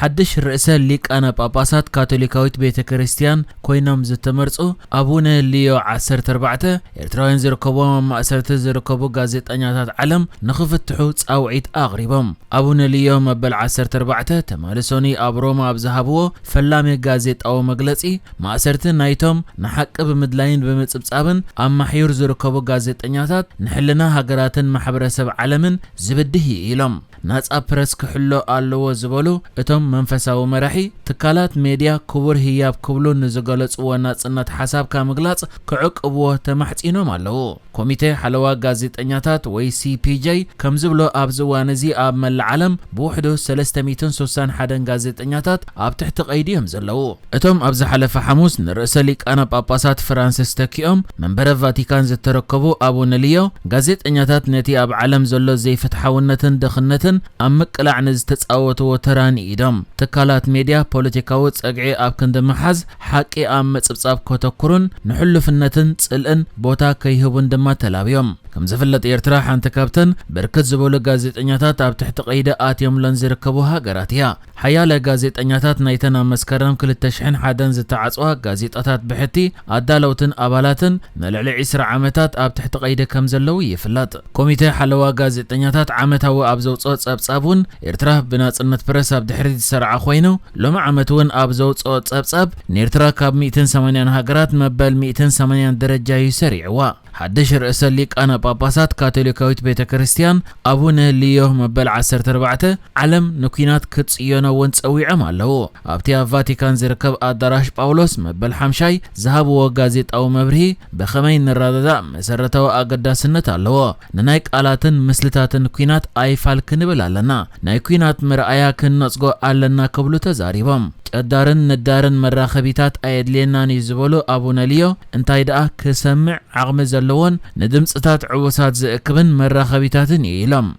ሓድሽ ርእሰ ሊቃነ ጳጳሳት ካቶሊካዊት ቤተ ክርስቲያን ኮይኖም ዝተመርጹ ኣቡነ ሊዮ ዓሰርተ ኣርባዕተ፣ ኤርትራውያን ዝርከብዎም ኣብ ማእሰርቲ ዝርከቡ ጋዜጠኛታት ዓለም ንኽፍትሑ ጻውዒት ኣቕሪቦም። ኣቡነ ሊዮ መበል ዓሰርተ ኣርባዕተ ትማሊ ሰኑይ ኣብ ሮማ ኣብ ዝሃብዎ ፈላሚ ጋዜጣዊ መግለጺ፣ ማእሰርቲ ናይቶም ንሓቂ ብምድላይን ብምጽብጻብን ኣብ ማሕዩር ዝርከቡ ጋዜጠኛታት ንሕልና ሃገራትን ማሕበረሰብ ዓለምን ዝብድህ እዩ ኢሎም። ናጻ ፕረስ ክሕሎ ኣለዎ ዝበሉ እቶም መንፈሳዊ መራሒ፣ ትካላት ሜድያ ክቡር ህያብ ክብሉ ንዝገለጽዎ ናጽነት ሓሳብካ ምግላጽ ክዕቅብዎ ተማሕጺኖም ኣለዉ። ኮሚቴ ሓለዋ ጋዜጠኛታት ወይ ሲ ፒ ጄ ከም ዝብሎ ኣብዚ እዋን እዚ ኣብ መላእ ዓለም ብውሕዱ ሰለስተ ሚእትን ስሳን ሓደን ጋዜጠኛታት ኣብ ትሕቲ ቀይዲ እዮም ዘለዉ። እቶም ኣብ ዝሓለፈ ሓሙስ ንርእሰ ሊቃነ ጳጳሳት ፍራንሲስ ተኪኦም መንበረ ቫቲካን ዝተረከቡ ኣቡነ ሊዮ፣ ጋዜጠኛታት ነቲ ኣብ ዓለም ዘሎ ዘይፍትሓውነትን ድኽነትን ኣብ ምቅላዕ ንዝተጻወትዎ ተራ ንኢዶም። ትካላት ሜድያ ፖለቲካዊ ጸግዒ ኣብ ክንዲ ምሓዝ ሓቂ ኣብ ምጽብጻብ ከተኩሩን ንሕሉፍነትን ጽልእን ቦታ ከይህቡን ድማ ተላብዮም። ከም ዝፍለጥ ኤርትራ ሓንቲ ካብተን ብርክት ዝበሉ ጋዜጠኛታት ኣብ ትሕቲ ቀይዲ ኣትዮምለን ዝርከቡ ሃገራት እያ። ሓያለ ጋዜጠኛታት ናይተን ኣብ መስከረም ክልተ ሽሕን ሓደን ዝተዓጽዋ ጋዜጣታት ብሕቲ ኣዳለውትን ኣባላትን ንልዕሊ ዕስራ ዓመታት ኣብ ትሕቲ ቀይዲ ከም ዘለዉ ይፍለጥ። ኮሚቴ ሓለዋ ጋዜጠኛታት ዓመታዊ ኣብ ዘውጽኦ ጸብጻብ እውን ኤርትራ ብናጽነት ፕረስ ኣብ ድሕሪት ዝሰርዓ ኮይኑ፣ ሎሚ ዓመት እውን ኣብ ዘውጽኦ ጸብጻብ ንኤርትራ ካብ ሚእትን ሰማንያን ሃገራት መበል ሚእትን ሰማንያን ደረጃ እዩ ሰሪዕዋ። ሓድሽ ርእሰ ሊቃነ ጳጳሳት ካቶሊካዊት ቤተ ክርስቲያን ኣቡነ ሊዮ መበል ዓሰርተ ኣርባዕተ ዓለም ንኲናት ክትጽየኖ እውን ጸዊዖም ኣለዉ። ኣብቲ ኣብ ቫቲካን ዝርከብ ኣዳራሽ ጳውሎስ መበል ሓምሻይ ዝሃብዎ ጋዜጣዊ መብርሂ ብኸመይ ንረዳዳእ መሰረታዊ ኣገዳስነት ኣለዎ። ንናይ ቃላትን ምስልታትን ኲናት ኣይፋል ክንብል ኣለና። ናይ ኲናት መርኣያ ክንነጽጎ ኣለና ክብሉ ተዛሪቦም። ጨዳርን ነዳርን መራኸቢታት ኣየድልየናን እዩ ዝበሉ ኣቡነ ሊዮ፣ እንታይ ደኣ ክሰምዕ ዓቕሚ ዘለዎን ንድምጽታት ዕቡሳት ዝእክብን መራኸቢታትን እዩ ኢሎም።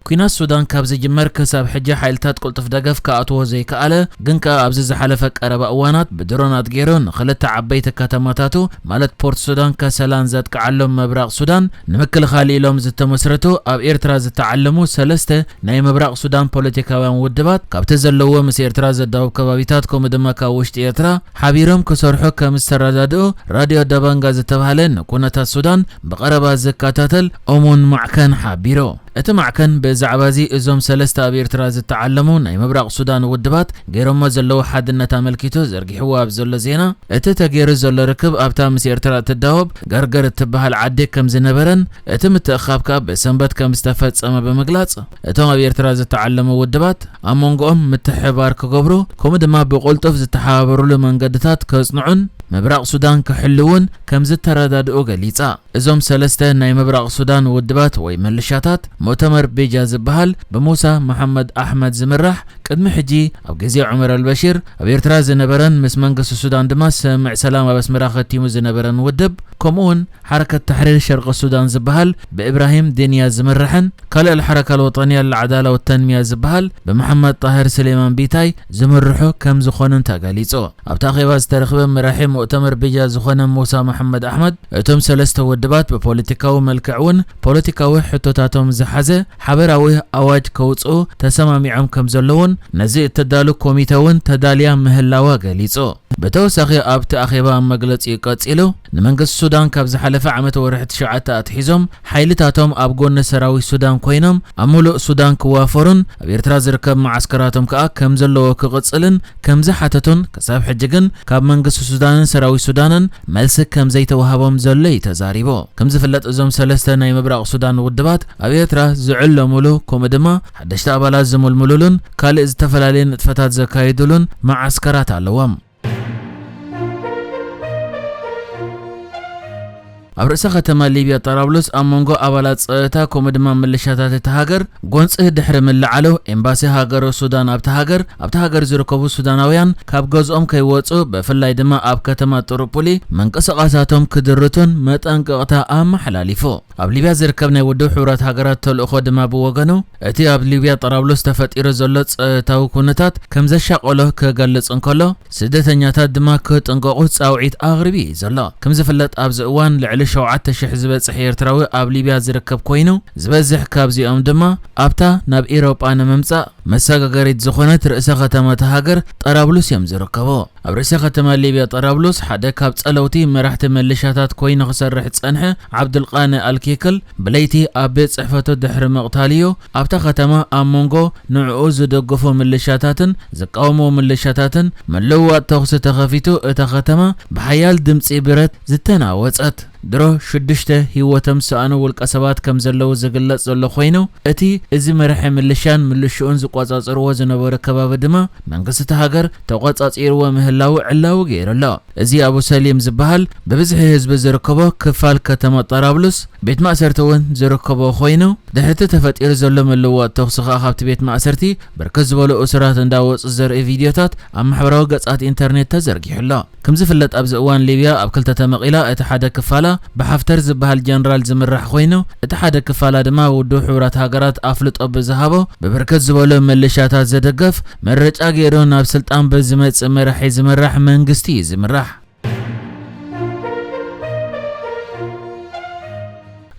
ኲናት ሱዳን ካብ ዝጅመር ክሳብ ሕጂ ሓይልታት ቅልጡፍ ደገፍ ክኣትዎ ዘይከኣለ፣ ግን ከኣ ኣብዚ ዝሓለፈ ቀረባ እዋናት ብድሮናት ገይሩ ንኽልተ ዓበይቲ ከተማታቱ ማለት ፖርት ሱዳን ከሰላን ዘጥቅዓሎም ምብራቕ ሱዳን ንምክልኻል ኢሎም ዝተመስረቱ ኣብ ኤርትራ ዝተዓለሙ ሰለስተ ናይ ምብራቕ ሱዳን ፖለቲካውያን ውድባት ካብቲ ዘለዎ ምስ ኤርትራ ዘዳውብ ከባቢታት ከምኡ ድማ ካብ ውሽጢ ኤርትራ ሓቢሮም ክሰርሑ ከም ዝተረዳድኡ ራድዮ ደባንጋ ዝተባህለ ንኩነታት ሱዳን ብቐረባ ዝከታተል ኦሞን ማዕከን ሓቢሩ። እቲ ማዕከን ብዛዕባ እዚ እዞም ሰለስተ ኣብ ኤርትራ ዝተዓለሙ ናይ ምብራቕ ሱዳን ውድባት ገይሮሞ ዘለዉ ሓድነት ኣመልኪቱ ዘርጊሕዎ ኣብ ዘሎ ዜና፣ እቲ ተገይሩ ዘሎ ርክብ ኣብታ ምስ ኤርትራ እትዳወብ ገርገር እትበሃል ዓዲ ከም ዝነበረን እቲ ምትእኻብ ከኣ ብሰንበት ከም ዝተፈጸመ ብምግላጽ፣ እቶም ኣብ ኤርትራ ዝተዓለሙ ውድባት ኣብ መንጎኦም ምትሕብባር ክገብሩ ከምኡ ድማ ብቕልጡፍ ዝተሓባበሩሉ መንገድታት ከጽንዑን ምብራቕ ሱዳን ክሕልውን ከም ዝተረዳድኡ ገሊጻ። እዞም ሰለስተ ናይ ምብራቕ ሱዳን ውድባት ወይ ምልሻታት፣ ሙእተመር ቤጃ ዝበሃል ብሙሳ መሓመድ ኣሕመድ ዝምራሕ፣ ቅድሚ ሕጂ ኣብ ግዜ ዑመር ኣልበሺር ኣብ ኤርትራ ዝነበረን ምስ መንግስቲ ሱዳን ድማ ስምምዕ ሰላም ኣብ ኣስመራ ከቲሙ ዝነበረን ውድብ፣ ከምኡውን ሓረከት ተሕሪር ሸርቂ ሱዳን ዝበሃል ብኢብራሂም ዴንያ ዝምርሕን ካልእ ኣልሓረካ ኣልወጠንያ ልዓዳላ ወተንሚያ ዝበሃል ብመሓመድ ጣህር ስሌማን ቢታይ ዝምርሑ ከም ዝኾኑን ተገሊጹ። ኣብቲ ኣኼባ ዝተረኽበ መራሒ ሙእተመር ቤጃ ዝኾነ ሙሳ መሓመድ ኣሕመድ፣ እቶም ሰለስተ ውድባት ብፖለቲካዊ መልክዕ እውን ፖለቲካዊ ሕቶታቶም ዝሓዘ ሓበራዊ ኣዋጅ ከውጽኡ ተሰማሚዖም ከም ዘለውን ነዚ እተዳሉ ኮሚተ እውን ተዳልያ ምህላዋ ገሊጹ። ብተወሳኺ ኣብቲ ኣኼባ መግለጺኡ ቀጺሉ፣ ንመንግስቲ ሱዳን ካብ ዝሓለፈ ዓመት ወርሒ ትሽዓተ ኣትሒዞም ሓይልታቶም ኣብ ጎኒ ሰራዊት ሱዳን ኮይኖም ኣብ ምሉእ ሱዳን ክዋፈሩን ኣብ ኤርትራ ዝርከብ መዓስከራቶም ከኣ ከም ዘለዎ ክቕጽልን ከም ዝሓተቱን ክሳብ ሕጂ ግን ካብ መንግስቲ ሱዳንን ሰራዊት ሱዳንን መልሲ ከም ዘይተዋህቦም ዘሎ እዩ ተዛሪቡ። ከም ዝፍለጥ እዞም ሰለስተ ናይ ምብራቕ ሱዳን ውድባት ኣብ ኤርትራ ዝዕለሙሉ ከምኡ ድማ ሓደሽቲ ኣባላት ዝምልምሉሉን ካልእ ዝተፈላለየ ንጥፈታት ዘካይዱሉን መዓስከራት ኣለዎም። ኣብ ርእሰ ከተማ ሊብያ ጠራብሎስ ኣብ መንጎ ኣባላት ጸጥታ ከምኡ ድማ ምልሻታት እታ ሃገር ጎንጺ ድሕሪ ምልዓሉ፣ ኤምባሲ ሃገረ ሱዳን ኣብታ ሃገር፣ ኣብታ ሃገር ዝርከቡ ሱዳናውያን ካብ ገዝኦም ከይወጹ፣ ብፍላይ ድማ ኣብ ከተማ ጥሩፑሊ ምንቅስቓሳቶም ክድርቱን መጠንቀቕታ ኣመሓላሊፉ። ኣብ ሊብያ ዝርከብ ናይ ውድብ ሕቡራት ሃገራት ተልእኾ ድማ ብወገኑ፣ እቲ ኣብ ሊብያ ጠራብሎስ ተፈጢሩ ዘሎ ጸጥታዊ ኩነታት ከም ዘሻቐሎ ክገልጽ እንከሎ፣ ስደተኛታት ድማ ክጥንቀቑ ጻውዒት ኣቕሪቡ እዩ ዘሎ። ከም ዝፍለጥ፣ ኣብዚ እዋን ልዕሊ ሸውዓተ ሽሕ ዝበጽሕ ኤርትራዊ ኣብ ሊብያ ዝርከብ ኮይኑ፣ ዝበዝሕ ካብዚኦም ድማ ኣብታ ናብ ኤውሮጳ ንምምጻእ መሰጋገሪት ዝኾነት ርእሰ ከተማ እታ ሃገር ጠራብሉስ እዮም ዝርከቡ። ኣብ ርእሰ ከተማ ሊብያ ጠራብሉስ ሓደ ካብ ጸለውቲ መራሕቲ መሊሻታት ኮይኑ ክሰርሕ ዝጸንሐ ዓብዱልቃኒ ኣልኬክል ብለይቲ ኣብ ቤት ጽሕፈቱ ድሕሪ ምቕታሉዮ ኣብታ ከተማ ኣብ መንጎ ንዕኡ ዝደግፉ ምልሻታትን ዝቃወሙ ምልሻታትን ምልውዋጥ ተኹሲ ተኸፊቱ፣ እታ ከተማ ብሓያል ድምጺ ብረት ዝተናወጸት። ድሮ ሽዱሽተ ህይወቶም ዝሰኣኑ ውልቀ ሰባት ከም ዘለዉ ዝግለጽ ዘሎ ኮይኑ፣ እቲ እዚ መራሒ ምልሻን ምልሽኡን ዝቆጻጸርዎ ዝነበሩ ከባቢ ድማ መንግስቲ እታ ሃገር ተቆጻጺርዎ ምህላዉ ዕላዊ ገይሩ ኣሎ። እዚ ኣቡ ሰሊም ዝበሃል ብብዝሒ ህዝቢ ዝርከቦ ክፋል ከተማ ጠራብሉስ ቤት ማእሰርቲ እውን ዝርከቦ ኮይኑ፣ ድሕሪ እቲ ተፈጢሩ ዘሎ ምልውዋጥ ተኹሲ ከኣ ካብቲ ቤት ማእሰርቲ ብርክት ዝበሉ እሱራት እንዳወጹ ዘርኢ ቪድዮታት ኣብ ማሕበራዊ ገጻት ኢንተርኔት ተዘርጊሑ ኣሎ። ከም ዝፍለጥ ኣብዚ እዋን ሊብያ ኣብ ክልተ ተመቒላ፣ እቲ ሓደ ክፋላ ብሓፍተር ዝበሃል ጀነራል ዝምራሕ ኮይኑ፣ እቲ ሓደ ክፋላ ድማ ውድብ ሕቡራት ሃገራት ኣፍልጦ ብዝሃቦ ብብርክት ዝበሉ ምልሻታት ዝድገፍ ምርጫ ገይሩ ናብ ስልጣን ብዝመጽእ መራሒ ዝምራሕ መንግስቲ እዩ ዝምራሕ።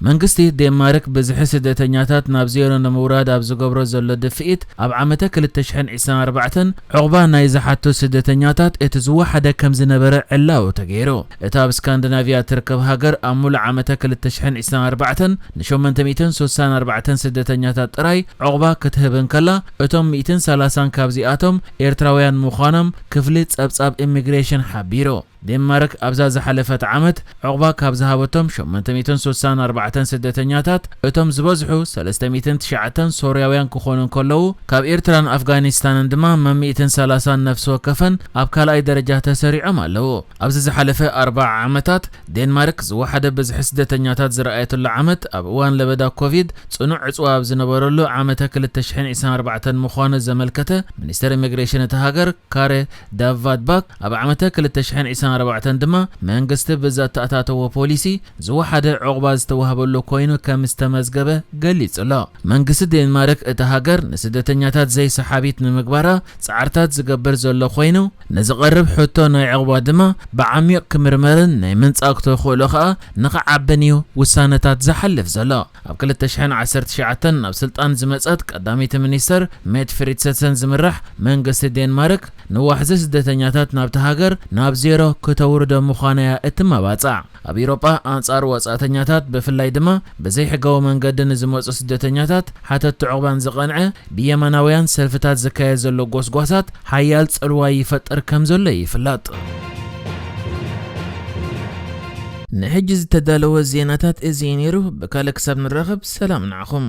መንግስቲ ዴንማርክ ብዝሒ ስደተኛታት ናብ ዜሮ ንምውራድ ኣብ ዝገብሮ ዘሎ ድፍኢት፣ ኣብ ዓመተ ክልተ ሽሕን ዕስራን ኣርባዕተን ዑቕባ ናይ ዝሓቱ ስደተኛታት እቲ ዝወሓደ ከም ዝነበረ ዕላዊ ተገይሩ። እታ ኣብ ስካንዲናቪያ ትርከብ ሃገር ኣብ ሙሉእ ዓመተ ክልተ ሽሕን ዕስራን ኣርባዕተን ንሸሞንተ ሚእትን ስሳን ኣርባዕተን ስደተኛታት ጥራይ ዑቕባ ክትህብ እንከላ፣ እቶም ሚእትን ሰላሳን ካብዚኣቶም ኤርትራውያን ምዃኖም ክፍሊ ጸብጻብ ኢሚግሬሽን ሓቢሩ። ዴንማርክ ኣብዛ ዝሓለፈት ዓመት ዑቕባ ካብ ዝሃበቶም ሸሞንተ ሚእትን ስሳን ኣርባዕተን ስደተኛታት፣ እቶም ዝበዝሑ ሰለስተ ሚእትን ትሽዓተን ሶርያውያን ክኾኑ እንከለዉ፣ ካብ ኤርትራን ኣፍጋኒስታንን ድማ መሚእትን ሰላሳን ነፍሲ ወከፈን ኣብ ካልኣይ ደረጃ ተሰሪዖም ኣለዉ። ኣብዚ ዝሓለፈ ኣርብዓ ዓመታት ዴንማርክ ዝወሓደ ብዝሒ ስደተኛታት ዝረኣየትሉ ዓመት፣ ኣብ እዋን ለበዳ ኮቪድ ጽኑዕ ዕጽዋ ኣብ ዝነበረሉ ዓመተ ክልተ ሽሕን ዕስራን ኣርባዕተን ምዃኑ ዘመልከተ ሚኒስተር ኢሚግሬሽን እታ ሃገር ካረ ዳቫድባክ፣ ኣብ ዓመተ ክልተ ሽሕን ዕስራን ኣርባዕተን ድማ መንግስቲ ብዘተኣታተዎ ፖሊሲ ዝወሓደ ዑቕባ ዝተዋህበሉ ኮይኑ ከም ዝተመዝገበ ገሊጹ ኣሎ። መንግስቲ ዴንማርክ እታ ሃገር ንስደተኛታት ዘይሰሓቢት ንምግባራ ጻዕርታት ዝገብር ዘሎ ኮይኑ፣ ንዝቐርብ ሕቶ ናይ ዑቕባ ድማ ብዓሚቕ ክምርመርን ናይ ምንጻግ ተኽእሎ ከኣ ንኽዓብን እዩ ውሳነታት ዝሓልፍ ዘሎ። ኣብ ክልተ ሽሕን ዓሰርተ ትሽዓተን ናብ ስልጣን ዝመጸት ቀዳመይቲ ሚኒስተር ሜት ፍሪድሰሰን ዝምራሕ መንግስቲ ዴንማርክ፣ ንዋሕዚ ስደተኛታት ናብቲ ሃገር ናብ ዜሮ ክተውርዶ ምዃና እያ እትመባጻዕ። ኣብ ኤውሮጳ ኣንጻር ወጻእተኛታት፣ ብፍላይ ድማ ብዘይሕጋዊ መንገዲ ንዝመጹ ስደተኛታት ሓተቲ ዑቕባን ዝቐንዐ ብየማናውያን ሰልፍታት ዝካየድ ዘሎ ጎስጓሳት ሓያል ጽልዋ ይፈጥር ከም ዘሎ ይፍለጥ። ንሕጂ ዝተዳለወ ዜናታት እዚ እዩ ነይሩ። ብካልእ ክሳብ ንራኸብ ሰላም ንዓኹም።